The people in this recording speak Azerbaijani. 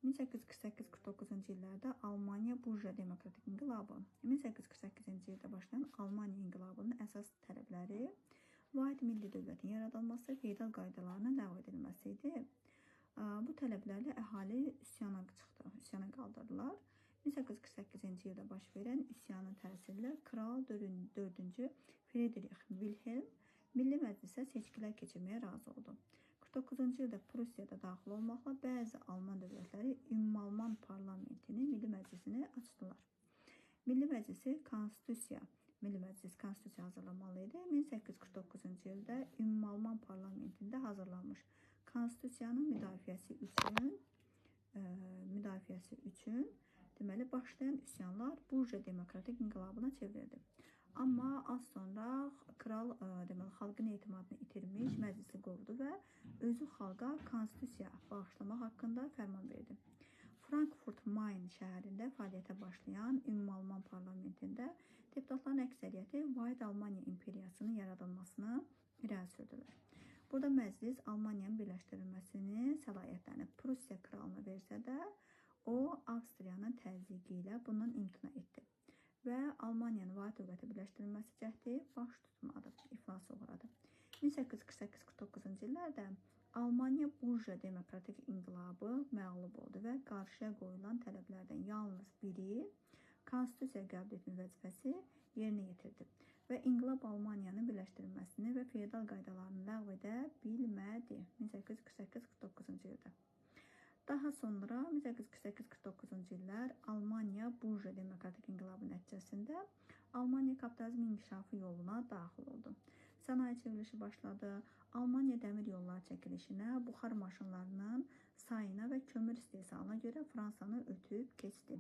1848-49-cu illərdə Almaniya burjua demokratik inqilabı. 1848-ci ildə başlayan Almaniya inqilabının əsas tələbləri vahid milli dövlətin yaradılması, feodal qaydalarının ləğv edilməsi idi. Bu tələblərlə əhali üsyana çıxdı, üsyana qaldırdılar. 1848-ci ildə baş verən üsyanın təsiri ilə kral 4-cü Fridrix Wilhelm Milli Məclisə seçkilər keçirməyə razı oldu. 49-cu ildə Prussiyada daxil olmaqla bəzi Alman dövlətləri Ümumalman parlamentini, Milli Məclisini açdılar. Milli Məclisi konstitusiya, Milli Məclis konstitusiya hazırlamalı idi. 1849-cu ildə Ümumalman parlamentində hazırlanmış konstitusiyanın müdafiəsi üçün deməli başlayan üsyanlar burjua demokratik inqilabına çevrildi. Amma az sonra kral deməli xalqın etimadını itirmiş, məclisi qovdu və özü xalqa konstitusiya bağışlamaq haqqında fərman verdi. Frankfurt-Main şəhərində fəaliyyətə başlayan Ümumalman parlamentində deputatların əksəriyyəti Vahid Almaniya imperiyasının yaradılmasını irəli sürdülər. Burada məclis Almaniyanın birləşdirilməsini səlahiyyətlərini Prussiya kralına versə də, o Avstriyanın təzyiqi ilə bundan imtina etdi və Almaniyanın vahid dövlətə birləşdirilməsi cəhdi baş tutmadı, iflasa uğradı. 1848-49-cu illərdə Almaniya burjua demokratik inqilabı məğlub oldu və qarşıya qoyulan tələblərdən yalnız biri konstitusiya qəbul etmə vəzifəsi yerinə yetirdi və inqilab Almaniyanın birləşdirilməsini və feodal qaydalarını ləğv edə bilmədi 1848-49-cu ildə. Daha sonra 1848-49-cu illər Almaniya burjua demokratik inqilabı nəticəsində Almaniya kapitalizm inkişafı yoluna daxil oldu. Sənaye çevrilişi başladı. Almaniya dəmir yolları çəkilişinə, buxar maşınlarının sayına və kömür istehsalına görə Fransanı ötüb keçdi.